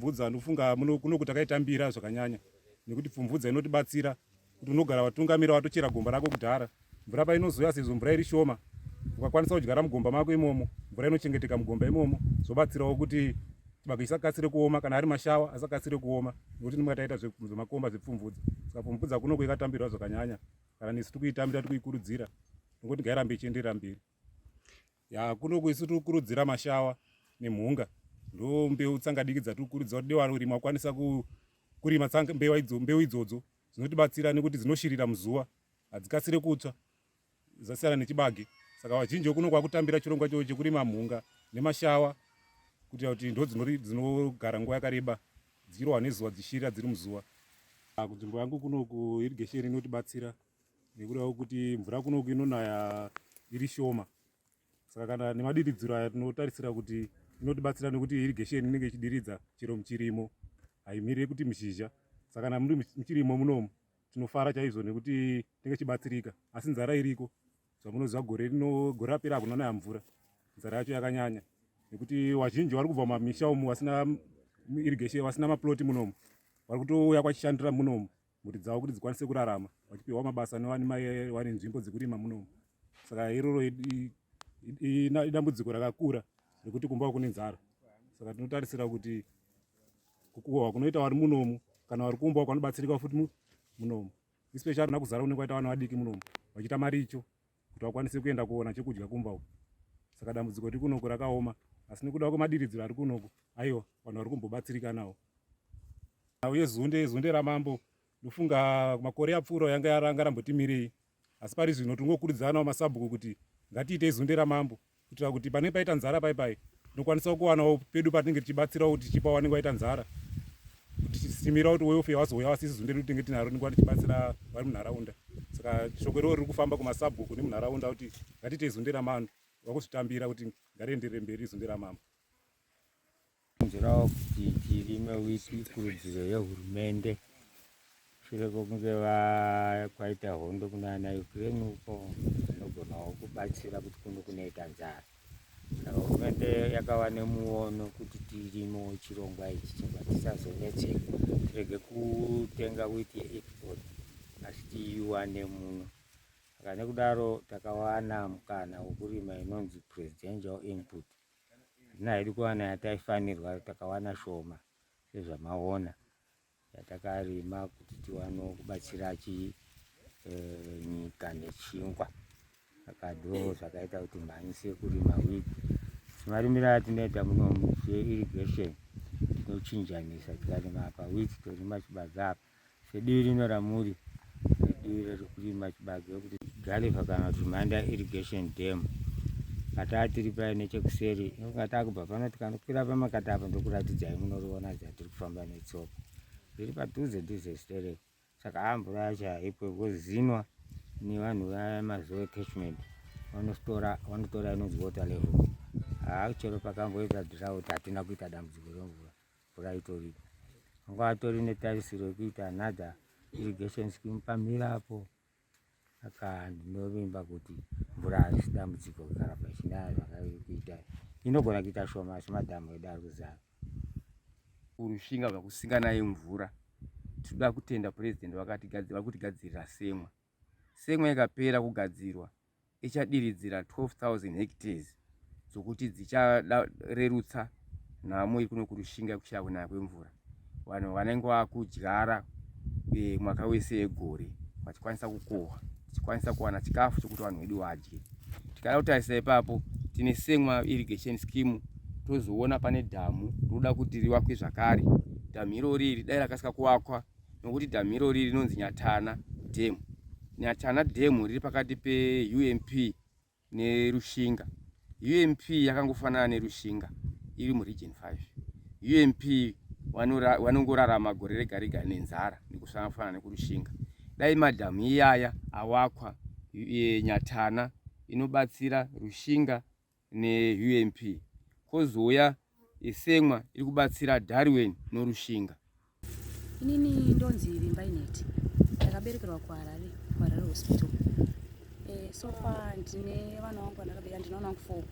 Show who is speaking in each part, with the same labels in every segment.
Speaker 1: yepfumvudza ndofunga kuno takaitambira zvakanyanya nekuti pfumvudza inotibatsira kuti unogara watungamira watochera gomba rako kudhara. Mvura painozouya sezvo mvura iri shoma, ukakwanisa kudyara mugomba mako imomo, mvura inochengeteka mugomba imomo, zvobatsirawo kuti chibage chisakasire kuoma, kana ari mashawa asakasire kuoma nekuti tinenge taita zvemakomba zvepfumvudza. Saka pfumvudza kunoku yakatambirwa zvakanyanya, kana nesu tikuitambira tikuikurudzira nekuti ngairambe ichienderera mberi. Ya kunoku isu tikukurudzira mashawa nemhunga, ndo mbeu tsanga diki dzatiri kukurudzira kuti dai varimi vakwanisa kurima tsanga mbeu idzodzo dzinotibatsira nekuti dzinoshirira muzuva, hadzikasire kutsva, zvasiyana nechibage. Saka vazhinji vekuno kwakutambira chirongwa ichocho chekurima mhunga nemashawa kuitira kuti ndo dzinogara nguva yakareba dzichirohwa nezuva dzichishirira dziri muzuva. Kunzvimbo yangu kunoku irrigation inotibatsira nekuda kwekuti mvura kunoku inonaya iri shoma, saka kana nemadiridziro aya tinotarisira kuti inotibatsira nekuti irrigation inenge ichidiridza chero muchirimo, haimirire kuti muzhizha. Saka kana muri muchirimo munomu tinofara chaizvo nekuti tinenge tichibatsirika, asi nzara iriko. Zvamunoziva gore rino, gore rapera hakuna naya mvura, nzara yacho yakanyanya nekuti vazhinji vari kubva mumamisha umu vasina irrigation, vasina maploti munomu, vari kutouya kwachishandira munomu mhuri dzavo kuti dzikwanise kurarama, vachipiwa mabasa nevane nzvimbo dzekurima munomu. Saka iroro idambudziko rakakura rekuti kumba kune nzara. Saka tinotarisira kuti kukohwa kunoita vari munomu kana vari kumba vanobatsirika futi munomu, especially na kuzara kunenge kwaita vana vadiki munomu vachiita maricho kuti vakwanise kuenda kuona chekudya kumba uku. Saka dambudziko riri kunoku rakaoma, asi nekuda kwemadiridziro ari kunoku, aiwa, vanhu vari kumbobatsirikanawo. Uye zunde ramambo ndofunga makore apfuura yanga yaranga rambotimirei, asi pari zvino tingokurudziranawo masabhuku kuti ngatiitei zunde ramambo kuitira kuti panenge paita nzara pai pai tinokwanisa kuwanawo pedu patinenge tichibatsirawo kuti tichipa vanenge vaita nzara, kuti tisimira kuti welfare vazouya vasisi zunde redu tinenge tinaro rinenge tichibatsira vari munharaunda. Saka shoko iroro riri kufamba kumasabhuku nemunharaunda kuti ngatiitei zunde ramambo, vakuzvitambira kuti ngarienderere mberi zunde ramambo.
Speaker 2: Nzirawo kuti tirime wheat ikurudziro yehurumende shure kwokunge kwaita hondo kunana Ukraine uko inogonawo kubatsira kuti kuno kunoita nzara. Saka hurumende yakava nemuono kuti tirimewo chirongwa ichi chingwa tisazonetseka, tirege kutenga wheat yeexport asi tiiwane muno. Saka nekudaro takawana mukana wekurima inonzi presidential input. Hatina hedu kuwana yataifanirwa, takawana shoma sezvamaona yatakarima kuti tiwane kubatsira chi e, nyika nechingwa. Saka ndo zvakaita kuti mhanyise kurima wheat. Semarimiro atinoita muno irrigation tinochinjanisa, tikarima apa wheat torima chibage apa. Sedivi rino ramuri nedivi rekurima chibage kuti Gulliver kana kuti Mhanda Irrigation Dam. Pataa tiri paye nechekuseri ndokunga takubva pano tikanokwira pamakata apo ndokuratidzai munoriona dzatiri kufamba netsoka riri padhuze dhuze stereki. Saka haa mvura yacho haipo because zinwa nevanhu vaya mazoe catchment vanotora vanotora inonzi water level. Haa chero pakamboita drought hatina kuita dambudziko remvura. Mvura itoripo. Vanga vatori netarisiro yekuita another irrigation scheme pamhiri apo. Saka ndinovimba kuti mvura harisi dambudziko ikaramba ichinaya zvakairi kuita. Inogona kuita shoma asi madhamu edu ari kuzara.
Speaker 3: Kurushinga zvakusinganaye mvura. Tinoda kutenda president vari kutigadzirira semwa. Semwa ikapera kugadzirwa ichadiridzira 12,000 hectares dzokuti dzicharerutsa nhamo iri kuno kuRushinga yekushaya kunaya kwemvura. Vanhu vanenge vakudyara e, mwaka wese yegore vachikwanisa kukohwa, tichikwanisa kuwana chikafu chokuti vanhu vedu vadye. Tikada kutarisa ipapo tine Semwa irrigation scheme, tozoona pane dhamu rinoda kuti rivakwe zvakare. Dhamu irori iri dai rakasika kuvakwa nokuti dhamu irori rinonzi Nyatana Dam. Nyatana Dam riri pakati peUMP neRushinga. UMP yakangofanana neRushinga iri muRegion 5. UMP vanongorarama gore rega rega nenzara nekufanana nekuRushinga. Dai madhamu iyaya awakwa, Nyatana inobatsira Rushinga neUMP, kozouya Isemwa iri kubatsira Darwin noRushinga.
Speaker 4: Inini ndonzi Vimbai Neti, ndakaberekerwa kuHarare, kuHarare Hospital. E, so far ndine vana vangu vandakabereka, ndine vana vangu four.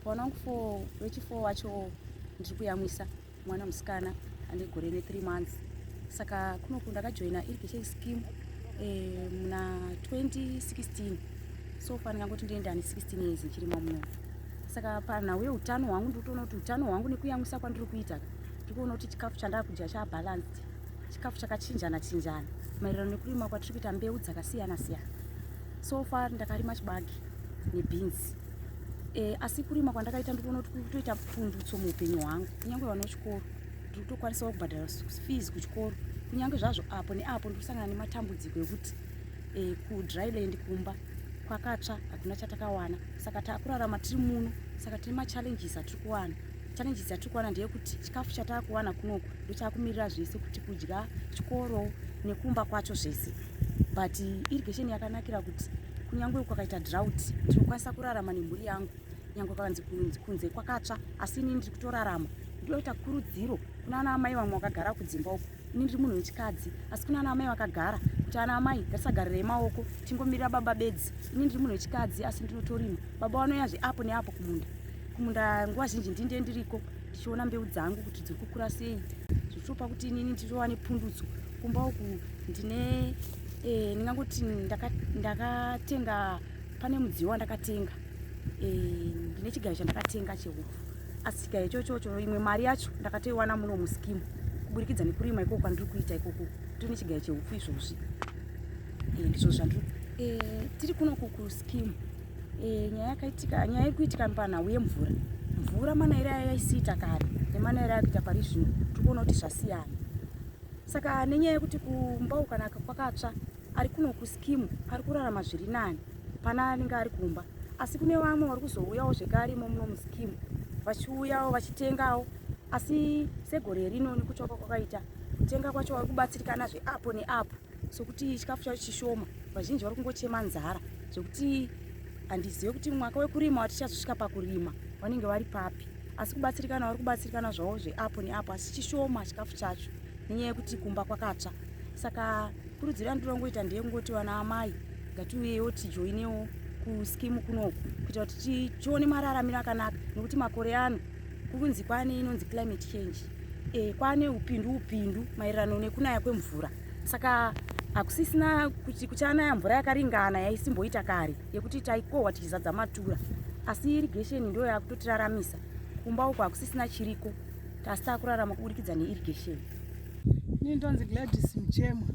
Speaker 4: Pavana vangu four, vechi four vacho ndiri kuyamwisa mwana musikana. Ane gore ne3 months. Saka kunoku ndakajoina irrigation scheme muna 2016. So far ndingangoti ndienda ane 16 years ndichirima muno. Saka panhau yeutano hwangu, ndiri kutoona kuti utano hwangu nekuyamwisa kwandiri kuita, ndiri kuona kuti chikafu chandakudya chabalanced, chikafu chakachinjana chinjana maererano nekurima kwatiri kuita mbeu dzakasiyana siyana. So far ndakarima chibage nebeans, asi kurima kwandakaita ndikuona kuti kutoita pundutso muupenyu hwangu. Kunyange vana vechikoro, ndiri kutokwanisawo kubhadhara fees kuchikoro, kunyange zvazvo apo neapo ndiri kusangana nematambudziko ekuti kudryland kumba kwakatsva, hakuna chatakawana. Saka taakurarama tiri muno. Saka tine machallenges atiri kuwana. Challenges yatiri kuwana ndeyekuti chikafu chataakuwana kunoku ndochaakumirira zvese, kuti kudya, chikoro nekumba kwacho zvese. But irrigation yakanakira kuti kunyange kwakaita drought, tinokwanisa kurarama nemhuri yangu. Nyange kwakanzi kunze kwakatsva, asi inini ndiri kutorarama. Ndinoda kuita kurudziro kuna ana amai vamwe vakagara kudzimba uko. Ini ndiri munhu wechikadzi, asi kuna ana amai vakagara, kuti ana amai ngatisagarirei maoko tingomirira baba bedzi. Ini ndiri munhu wechikadzi, asi ndinotorima. Baba vanouyazve apo neapo kumunda. Kumunda nguva zhinji ndinde ndiriko ndichiona mbeu dzangu kuti dziri kukura sei, zvichitopa kuti inini nditova nepundutso. Kumba uku ndine ndingangoti ndakatenga, pane mudziyo wandakatenga, ndine chigayo chandakatenga chehupfu, asi chigayo ichochocho imwe mari yacho ndakatoiwana muno muscheme kuburikidza nekurima ikoko kwandiri kuita ikoko. Tine chigayo chehupfu izvozvi. Ndizvo zvandiri tiri kunoku kuscheme. Nyaya yakaitika, nyaya iri kuitika panhau yemvura, mvura manayiro ayo yaisiita kare nemanayiro akuita pari zvino, tiri kuona kuti zvasiyana. Saka nenyaya yekuti kumba uku kana kwakatsva, ari kuno kuscheme ari kurarama zviri nani pana anenge ari kumba. Asi kune vamwe vari kuzouyawo zvekare imo muno muscheme, vachiuyawo vachitengawo. Asi segore rino nekutsvaka kwakaita kutenga kwacho, vari kubatsirikana zveapo neapo, sokuti chikafu chacho chishoma. Vazhinji vari kungochema nzara, zvekuti handizive kuti mwaka wekurima watichazosvika pakurima vanenge vari papi. Asi kubatsirikana vari kubatsirikana zvavo zveapo neapo, asi chishoma chikafu chacho nenyaya yekuti kumba kwakatsva. Saka kurudziro yandinongoita ndeyekungoti vana amai ngatiuyewo tijoinewo kuscheme kunoku, kuitira kuti tione mararamiro akanaka, nekuti makore ano kunzi kwane inonzi climate change, kwane upindu upindu maererano nekunaya kwemvura. Saka hakusisina kuti kuchanaya mvura yakaringana yaisimboita kare yekuti taikohwa tichizadza matura. Asi irrigation ndo yakutotiraramisa. Kumba uko hakusisina chiriko, tasi takurarama kuburikidza neirrigation.
Speaker 5: Ini ndonzi Gladys Muchemwa.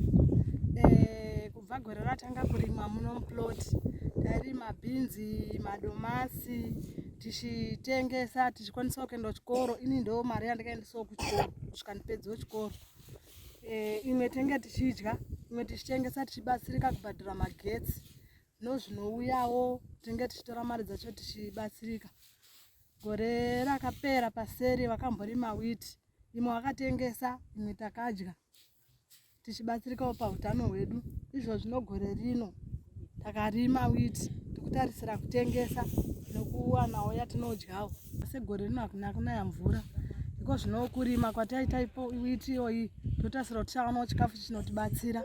Speaker 5: Kubva gore ratanga kurima muno muplot, tairima bhinzi, madomasi, tichitengesa, tichikwanisa kuenda kuchikoro. Ini ndo mari yandikaendesawo kuchikoro kusvika ndipedzewo chikoro. Imwe tenge tichidya, imwe tichitengesa, tichibatsirika kubhadhara magetsi nozvinouyawo, tinge tichitora mari dzacho tichibatsirika. Gore rakapera paseri vakamborima witi, imwe vakatengesa, imwe takadya, tichibatsirikawo pautano hwedu. Izvozvino gore rino takarima witi, tikutarisira kutengesa nekuwanawo yatinodyawo. Segore rino hakuna kunaya mvura iko zvino, kurima kwataita ipo witi iyoyi, totarisira kuti tichawanawo chikafu chinotibatsira.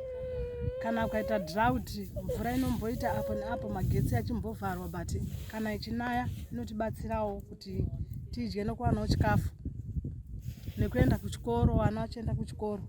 Speaker 5: Kana kukaita drought, mvura inomboita apo neapo, magetsi achimbovharwa, but kana ichinaya inotibatsirawo kuti tidye nekuwanawo chikafu nekuenda kuchikoro, vana vachienda kuchikoro.